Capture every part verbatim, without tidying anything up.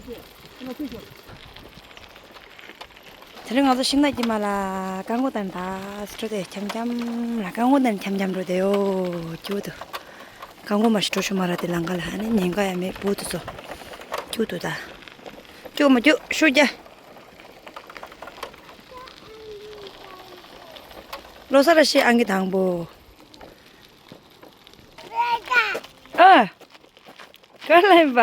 དེ་རིང་ང་ཚོ་ཤིང་ནགས་དཀྱིལ་མ་ལ་རྐང་འཁོར་བཏང་ད་སྤྲོ་དེ་འཁྱམ་འཁྱམ་ལ་རྐང་འཁོར་བཏང་འཁྱམ་འཁྱམ་འགྲོ་དེ་ཡོ། ཁྱུ་དུ་རྐང་འཁོར་མ་ཞིག་འགྲོ་ཤུ་མ་ར་དེ་ལང་ཀ་ལ་ཨ་ནི་ཉེན་ཁ་ཡ་མེད་བུ་དུ་ཚོ། ཁྱུ་དུ་ད་ཁྱུ་མ་ཁྱུ་ཤུ་རྒྱ། ལོ་ས་ར་ཤི་ཨང་གི་དང་པོ། ཨ། ག་ལེན་པ།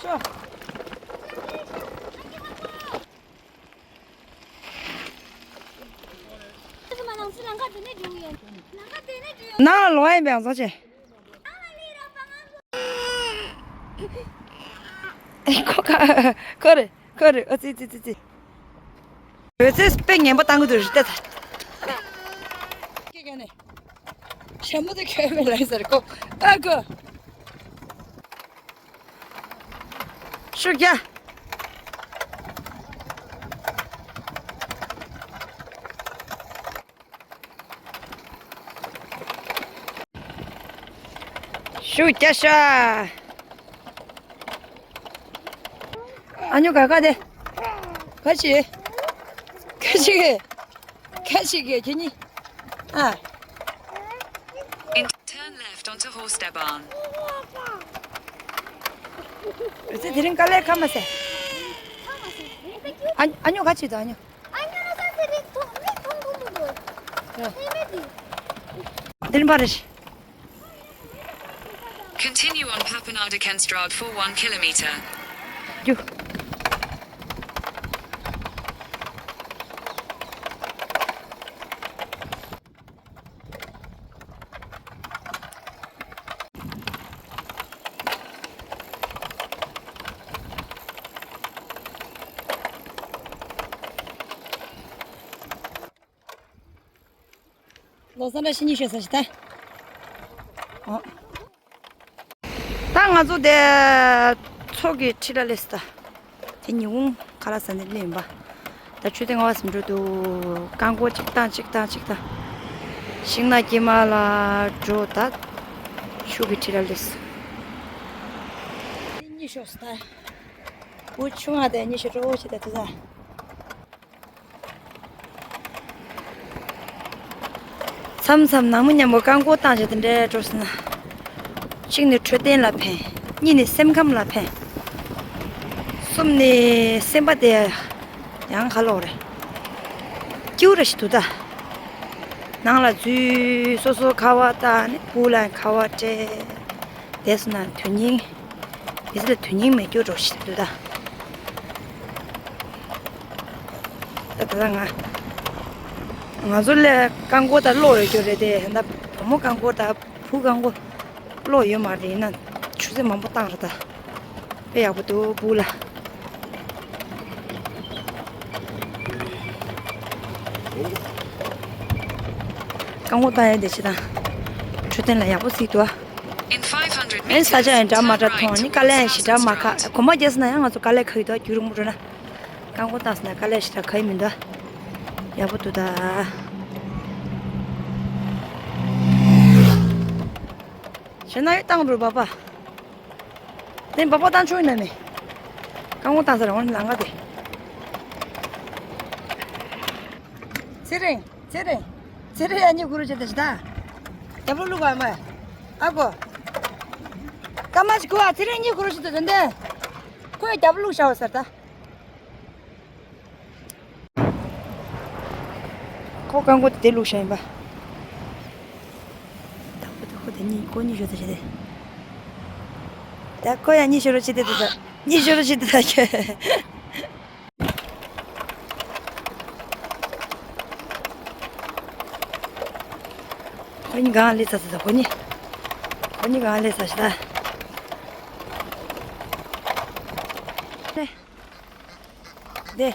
ཤོ། ནང་ལ་ལོག་ཡིན་པའི་ཡང་ཚོ་ཆེ། ཁོ་ཁ་ཁོ་རེ་ཁོ་རེ་ཨ་ཙི་ཙི་ཙི་ཙི། འོད་ཟེར་དཔེ་ངན་པ་བཏང་གི་འདུག་རེད་ད། ཁྱེད་ཀྱ་ནས་ཞྭ་མོ་དེ་ཁྱོད་མེད་ལ་ཟེར་ཁོ་ཨ་ཁོ། ཤུགས་རྒྱག་ཤུགས་རྒྱག་ཤ། ཨ་ཉོ་ག་ག་དེ། ག་ཅི། ག་ཅི་གི། ག་ཅི་གི་ཁྱེད་གཉིས། ཨ། Turn left onto Horstebahn. ཨེ་ཙི་དེ་རིང་དཀའ་ལས་ཁ་མ་ཟེ། ཨ་ཨ་ཉོ་ག་ཅི་དང་ཨ་ཉོ། དེ་རིང་པ་རེད། Continue on Papenadakenstraat for one kilometer. རྒྱུ། ལོ་ས་འདྲ་ཤི་ཉི་ཤོད་ས་ཞིག་ད། ཨོ། ད་ང་ཚོ་དེ་མཚོ་གི་འཁྲིས་ལ་སླེབས་སོང་ད། དེ་ཉི་ཧོང་ཁ་ལག་ཟ་ནས་སླེབས་ཡིན་པ། ད་ཆུ་ཚོད་ལྔ་པ་ཟིན་འགྲོ་འདུག་རྐང་འཁོར་གཅིག་བཏང་གཅིག་བཏང་གཅིག་བཏང་། ཤིང་ནགས་དཀྱིལ་མ་ལ་འགྲོ་ད། ཆུ་གི་འཁྲིས་ལ་སླེབས་སོང་། གཉིད་ཤོར་སོང་ད། བུ་ཆུང་བ་དེ་གཉིད་ཤོར་འགྲོ་ཞེས་ད་དེ་ད། མཚམས་མཚམས་ནང་མི་མཉམ་པོ་རྐང་འཁོར་བཏང་བྱས་དེ་འདྲའི་འགྲོ་སྲིད་ན། གཅིག་ནི་འཕྲོད་བསྟེན་ལ་ཕན། གཉིས་ནི་སེམས་ཁམས་ལ་ཕན། གསུམ་ནི་སེམས་པ་དེ་ཡང་ཁ་ལོག་རེད། སྐྱིད་པོ་རེ་ཞིག་འདུག་ད། ནང་ལ་འཛུལ་སོ་སོ་ཁ་བ་བཏགས་ནས་སྤུ་ལ་ཁ་བ་སྤྲད། དེ་སོང་ན་དོན་སྙིང་། མི་ཚེ་ལ་དོན་སྙིང་མེད་རྒྱུ་འགྲོ་ཞིག་འདུག་ད། ད་ད་ལྟ་ང་། ང་ཚོ་ལ་རྐང་འཁོར་དང་གློག་ཡོད་རྒྱུ་རེད་དེ་ད་བུ་མོ་རྐང་འཁོར་དང་བུ་རྐང་འཁོར་གློག་ཡོད་མ་རེད་ཡིན་ན་ཆུ་ཚོད་མང་པོ་བཏང་རེད་ད། དཔེ་ཡག་པོ་འདུག་སྤུ་ལ། རྐང་འཁོར་བཏང་ཡས་དེ་ཅི་དང་། འཕྲོད་བསྟེན་ལ་ཡག་པོ་ཟིག་འདུག་ཨ། In five hundred ཨེ་ས་ཆ་ཡང་འདྲ་མ་འདྲ་མཐོང་ནི་དཀའ་ལས་ཡང་ཞེ་དྲག་མ་ཁག་གོམ་པ་རྒྱག་སོང་ན་ཡང་ང་ཚོ་དཀའ་ལས་ཁག་གི་འདུག་རྒྱུན་རིང་པོ་འགྲོ་ན། རྐང་འཁོར་བཏང་སོང་ན་དཀའ་ལས་ཞེ་དྲག་ཁག་གི་མི་འདུག་ཡག་པོ་འདུག་ད། ཞེ་ན་ཡོད་བཏང་འགྲོ་བ་པ། དེ་འབབ་པ་བཏང་ཆོག་ཡིན་ན་མེད། རྐང་འཁོར་བཏང་ས་རང་དབང་ལང་ག་དེ། ཚེ་རིང་། ཚེ་རིང་། ཚེ་རིང་ཨ་ནི་གུ་རུ་བྱེད་དེ་ཞིག་ད། རྒྱབ་ལོགས་བླུག་པ་མ། ཨ་གོ། སྐར་མ་ཞིག་གུ་བ་ཚེ་རིང་གཉིས་གུ་རུ་བྱེད་དེ་དོན་དེ། ཁོས་རྒྱབ་ལོགས་བླུག་བྱ་བ་ཟེར་ད། ཁོ་རྐང་འཁོར་དེ་བླུགས་བཞག་ཡིན་པ། ད་ཁོ་ད་ཁོ་དེ་གཉིས་ཁོ་གཉིས་ཤོར་ཚོད་བྱས་ཏེ། ད་ཁོ་ཡང་གཉིས་ཤོར་བྱེད་དེ་དེ་ད། གཉིས་ཤོར་བྱེད་དེ་ད་ཁྱོད། ཁོ་གཉིས་གང་སླེབས་ཚར་ཚར་ད་ཁོ་གཉིས། ཁོ་གཉིས་གང་སླེབས་ཚར་ཞིག་ད། དེ།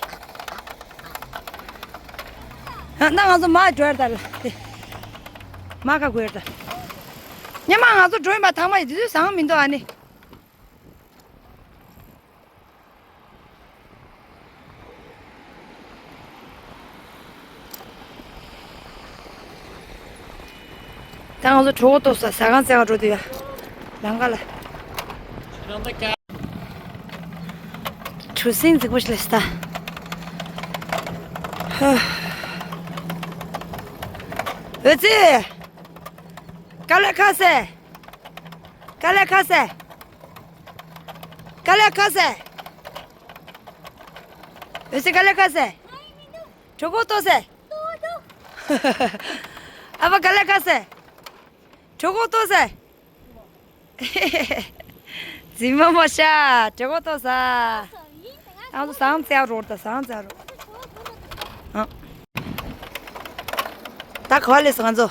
ཨ་ན་ང་ཚོ་མར་འགྲོ་ཡར་ད་ལ་དེ། མར་ཁ་དགོས་ཡར་ད། ཉི་མ་ང་ཚོ་འགྲོ་ཡིན་པ་ཐང་མ་ཡི་དུས་ཚོད་བཟང་མི་འདུག་ཨ་ནི། ད་ང་ཚོ་གྲོད་ཁོག་ལྟོགས་ས་ཟ་ཁང་བཙལ་ག་འགྲོ་དུས་ཡ། ལམ་ཁ་ལ། གྲུ་གཟིངས་རྫིག་པོ་ཞིག་ལ་ཤི་ད། ཧ། འོད་ཟེར། དཀའ་ལས་ཁག་སེ། དཀའ་ལས་ཁག་སེ། དཀའ་ལས་ཁག་སེ། འོད་ཟེར་དཀའ་ལས་ཁག་སེ། གྲོད་ཁོག་ལྟོགས་སེ། ཨ་ཕ་དཀའ་ལས་ཁག་སེ། གྲོད་ཁོག་ལྟོགས་སེ། རྫི་མ་མ་ཤ། གྲོད་ཁོག་ལྟོགས་ས། ཨ་ཚོ་ཟངས་བཙལ་རོགས་ད་ཟངས་བཙལ་རོགས། ཨ། ད་ག་བ་ལས་སོང་ང་ཚོ།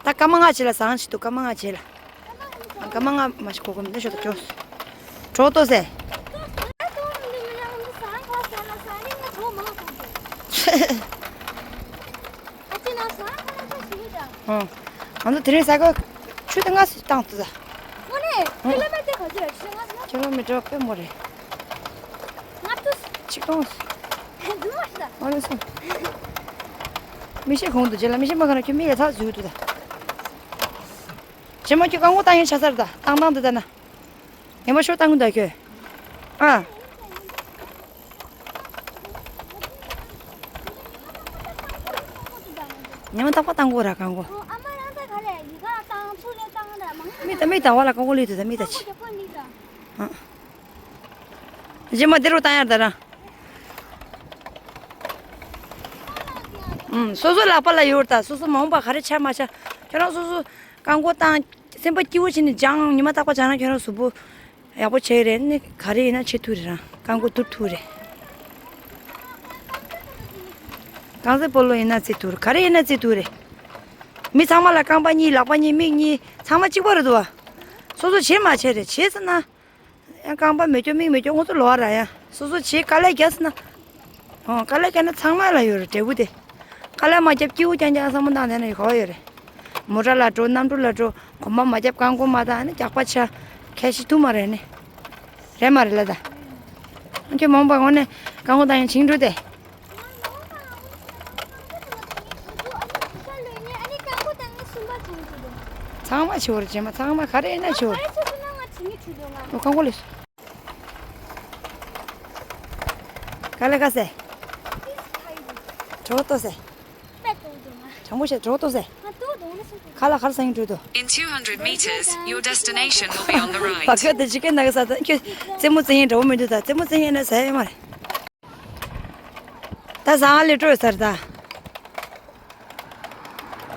ད་སྐར་མ་ལྔ་བྱས་ལ་ཟངས་ཤིག་འདུག་སྐར་མ་ལྔ་བྱས་ལ། སྐར་མ་ལྔ་མ་ཞིག་གོ་གོ་མི་འདུག་ཤོག་ད་ཅོ། གྲོད་ལྟོགས་སེ། ཨ། ང་ཚོ་དེ་རིང་ས་ག་ཆུ་ད་ང་སུ་བཏང་ཐུབ་ད། དངོས་གནས་ཀི་ལོ་མི་ཊར་ག་ཚོད་རེད་ཆུ་ད་ང་སུ། ཀི་ལོ་མི་ཊར་དཔེ་མོ་རེད། ལྔ་བཅུ། ཆིག་སྟོང་། རྫུན་མ་རེད་ད། ཨ་ལས་སོ། མི་ཤེས་གོང་དུ་རྗེས་ལ་མི་ཤེས་མ་ག་ན་ཁྱོད་མི་ལ་ཚགས་འཛུལ་འདུག་ད། རྗེས་མ་ཁྱོད་རྐང་འཁོར་བཏང་ཡོང་ཆ་ས་རེད་ད་བཏང་བཏང་འདི་ད་ན། ངན་པ་ཤོར་བཏང་གི་འདུག་ཁྱོད། ཨ། ཉི་མ་རྟག་པར་བཏང་དགོས་ར་རྐང་འཁོར། མིག་ད་མིག་ད་བ་ལ་རྐང་འཁོར་ལུས་དུས་ད་མིག་ད་ཆི། ཨ། རྗེས་མ་འདི་རུ་བཏང་ཡར་ད་ར། ཨུམ། སོ་སོ་ལག་པ་ལ་ཡོད་ད་སོ་སོ་མ་འོངས་པ་ག་རེ་ཆགས་མ་ཆགས་ཁྱོད་རང་སོ་སོ་རྐང་འཁོར་བཏང་སེམས་པ་སྐྱིད་པོ་བྱས་ནས་སྦྱངས་ཉི་མ་རྟག་པར་སྦྱངས་ན་ཁྱོད་རང་གཟུགས་པོ། ཡག་པོ་བྱས་རེད་ནི་ག་རེ་ཡིན་ན་བྱེད་ཐུབ་རེད་རང་རྐང་མགོ་བསྡུར་ཐུབ་རེད། རྐང་རྩེད་སྤོ་ལོ་ཡིན་ན་རྩེད་ཐུབ་རེད་ག་རེ་ཡིན་ན་རྩེད་ཐུབ་རེད། མི་ཚང་མ་ལ་རྐང་པ་གཉིས་ལག་པ་གཉིས་མིག་གཉིས་ཚང་མ་གཅིག་པ་རེད་འདུག་བ། སོ་སོ་བྱེད་མ་བྱས་རེད་བྱས་ཟེར་ན། ཡང་རྐང་པ་མེད་ཀྱོག་མིག་མེད་ཀྱོག་ང་ཚོ་ལོ་བ་ར་ཡང་སོ་སོ་བྱེད་དཀའ་ལས་རྒྱག་ཟེར་ན། ཨོ་དཀའ་ལས་རྒྱག་ན་ཚང་མ་ལ་ཡོད་རེད་འབྲས་བུ་དེ། དཀའ་ལས་མ་རྒྱབ་སྐྱིད་པོ་རྐྱང་རྐྱང་བསམ་བློ་བཏང་བསྡད་ན་ཡོད་ག་བ་ཡོད་རེད། མོ་ཊ་ལ་འགྲོ་གནམ་གྲུ་ལ་འགྲོ་གོམ་པ་མ་རྒྱབ་རྐང་འཁོར་མ་བཏང་ཨ་ནི་རྒྱག་པ་ཆ་ཁ་ཤས་ཐུབ་མ་རེད་ནི། རེད་མ་རེད་ལ་ད། ཁྱོད་མ་འོངས་པ་ངོ་ནས་རྐང་འཁོར་བཏང་ཡང་བྱིང་འགྲོ་དེ། ཚང་མ་ཆེ་བོ་རེད་རྗེས་མ་ཚང་མ་ག་རེ་ཡིན་ན་ཆེ་བོ་རེད། ཨོ་རྐང་འཁོར་ལས་སོ། དཀའ་ལས་ཁག་སེ། གྲོད་ཁོག་ལྟོགས་སེ། དྲང་པོ་བཤད་གྲོད་ཁོག་ལྟོགས་སེ། ཁ་ལ་ག་རེ་ཟ་སྙིང་འདོད་དོ། In two hundred meters, your destination will be on the right. བ་ཁ་དེ་ཅི་སྐད་ན་གི་ས་ད་ཁྱོད་རྩེད་མོ་རྩེ་མཁན་འདྲ་བོ་མི་འདུག་ད་རྩེད་མོ་རྩེ་མཁན་ན་ཟ་ཡ་མ་རེད། ད་ཟ་ང་ལས་སྤྲོ་ཡོད་ས་རེད་ད།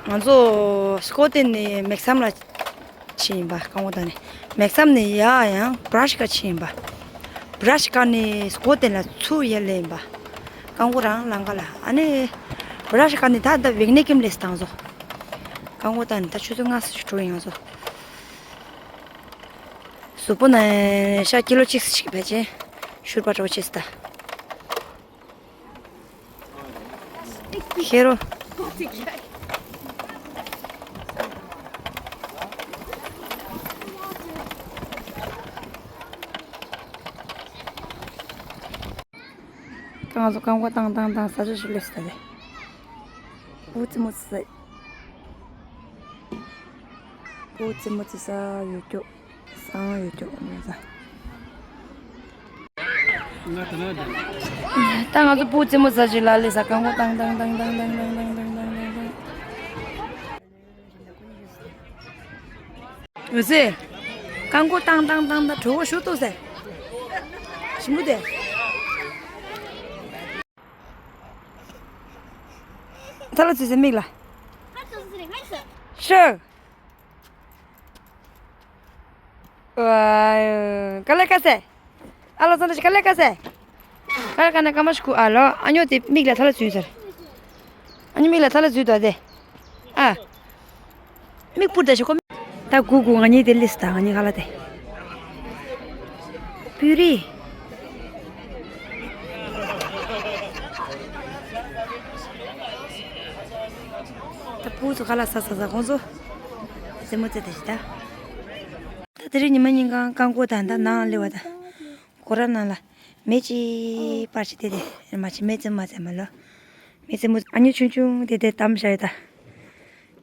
ང་ཚོ་སྐོར་ཏེ་ནས་མེག་སམ་ལ་ཕྱིན་ཡིན་པ་རྐང་པ་དང་ནི་མེག་སམ་ནས་ཡ་ཡང་བྷ་ར་ཤི་ཀ་ཕྱིན་ཡིན་པ། བྷ་ར་ཤི་ཀ་ནས་སྐོར་ཏེ་ལ་ཚུར་ཡར་སླེབས་ཡིན་པ། རྐང་པ་རང་ལམ་ཁ་ལ་ཨ་ནི་བྷ་ར་ཤི་ཀ་ནས་ད་ད་ཝེག་ནེ་ཀིམ་ལས་བཏང་ཚོ། རྐང་པ་དང་ནི་ད་ཆུ་ཚོད་ལྔ་ཙམ་ཞིག་འགྲོ་ཡིན་ང་ཚོ། གཟུགས་པོ་ནས་ཤ་ཀི་ལོ་གཅིག་ཙམ་ཞིག་བས་ཆེ་ཤུར་པ་འགྲོ་ཆེ་སི་ད། ཤེས་རོ། ང་ཚོ་རྐང་པ་བཏང་བཏང་བཏང་ས་ཆ་ཞིག་སླེབས་ས་རེད། སྤུ་རྩེད་མོ་རྩེ་ས། སྤུ་རྩེད་མོ་རྩེ་ས་ཡོད་ཀྱོག་ཟངས་ཡོད་ཀྱོག་ཡོད་ས། ད་ང་ཚོ་སྤུ་རྩེད་མོ་རྩེ་ཞིག་ལ་སླེབས་ས་རྐང་པ་བཏང་བཏང་བཏང་བཏང་། འོད་ཟེར། རྐང་མགོ་བཏང་བཏང་བཏང་བཏང་གྲོད་ཁོག་ཤུགས་ལྟོགས་ཟེར། ཞིམ་པོ་དེ། ཐ་ལ་ཚུད་ཟེར་མིག་ལ། ཧ་ལྟོས་ཟེར་ང་ཡིན་ཟེར། ཤོག་ཀ་ལེ་ཀ་སེ། ཨ་ལོ་ཙོ་ན་ཅི་ཀ་ལེ་ཀ་སེ། ཀ་ལེ་ཀ་ན་ཀ་མ་ཤི་ཀུ་ཨ་ལོ་ཨ་ཉོ་དེ་མིག་ལ་ཐ་ལ་ཚུད་ཟེར། ཨ་ཉོ་མིག་ལ་ཐ་ལ་ཚུད་དོ་དེ། ཨ། མིག་སྤུར་ད་ཤི་ཀོ། ད་གུ་གུ་ང་གཉིས་དེ་ལིས་ད་ང་གཉིས་ཁ་ལ་དེ། པུ་རི། ད་སྤུ་ཚོ་ཁ་ལ་ས་ས་ས་ཁོང་ཚོ། རྩེད་མོ་རྩེ་དེ་ཞི་ད། ད་དེ་རིང་ཉི་མ་ཉིན་གང་རྐང་མགོ་དང་ད་ནང་སླེབས་པ་དང་། སྒོ་ར་ནང་ལ་མེ་ཅི་པར་ཅི་དེ་དེ་མ་ཅི་མེ་ཙམ་མ་ཙམ་མ་ལོ། མེ་ཙམ་མོ་ཨ་ཉོ་ཆུང་ཆུང་དེ་དེ་དམ་བཞག་ཡོད་ད།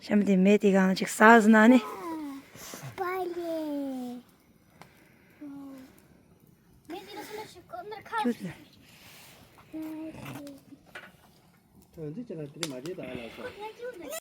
ཤམ་དེ་མེ་དེ་གང་ཅིག་ཟ་ཟ་ན་ནི། ཅུ་དེ།